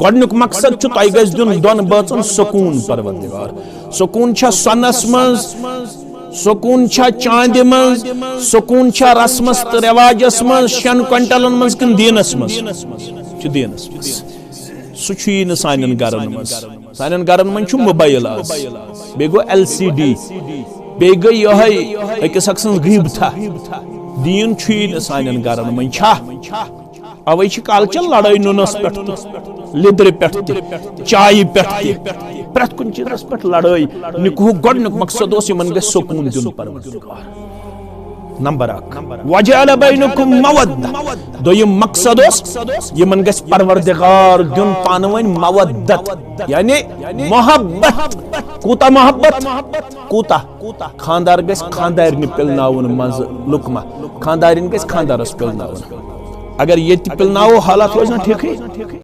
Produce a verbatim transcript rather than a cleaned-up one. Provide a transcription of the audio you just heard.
گۄڈنیُک مقصد چھُ، تۄہہِ گژھِ دیُن دۄن بٲژن سکوٗن، پروردگار۔ سکوٗن چھا سۄنس منٛز، سکوٗن چھا چاندِ منٛز، سکوٗن چھا رسمس تہٕ رواجس منٛز، شٮ۪ن کوینٹلن منٛز کِنہٕ دیٖنس منٛز؟ چھُ دیٖنس منٛز۔ سُہ چھُیی نہٕ سانٮ۪ن گرن منٛز۔ سانٮ۪ن گرن منٛز چھُ موبایل آز، بیٚیہِ گوٚو ایل سی ڈی، بیٚیہِ گٔے یِہوٚے أکِس اکھ سٕنٛز غیٖبتھا۔ دیٖن چھُیی نہٕ سانٮ۪ن گرن منٛز، چھا؟ اوے چھِ کالچن لڑٲے نُنس پٮ۪ٹھ تہِ، لیدرِ پٮ۪ٹھ تہِ، چایہِ پٮ۪ٹھ تہِ، پرٛٮ۪تھ کُنہِ چیٖزس پٮ۪ٹھ لڑٲے۔ نکاحُک گۄڈنیُک مقصد اوس یِمن گژھِ سکوٗن دیُن پروردگار۔ نمبر اکھ۔ وجعل بینکم مودہ۔ دوٚیِم مقصد اوس، یِمن گژھِ پروردگار دیُن پانہٕ ؤنۍ مودت، یعنی محبت۔ کوٗتاہ محبت؟ کوٗتاہ؟ خاندار گژھِ خاندارنہِ پِلناوُن منٛزٕ لُقمہ، خاندارِنۍ گژھِ خاندارس پِلناوُن۔ اگر ییٚتہِ پِلناوو، حالات روزِ نہ ٹھیٖکھٕے۔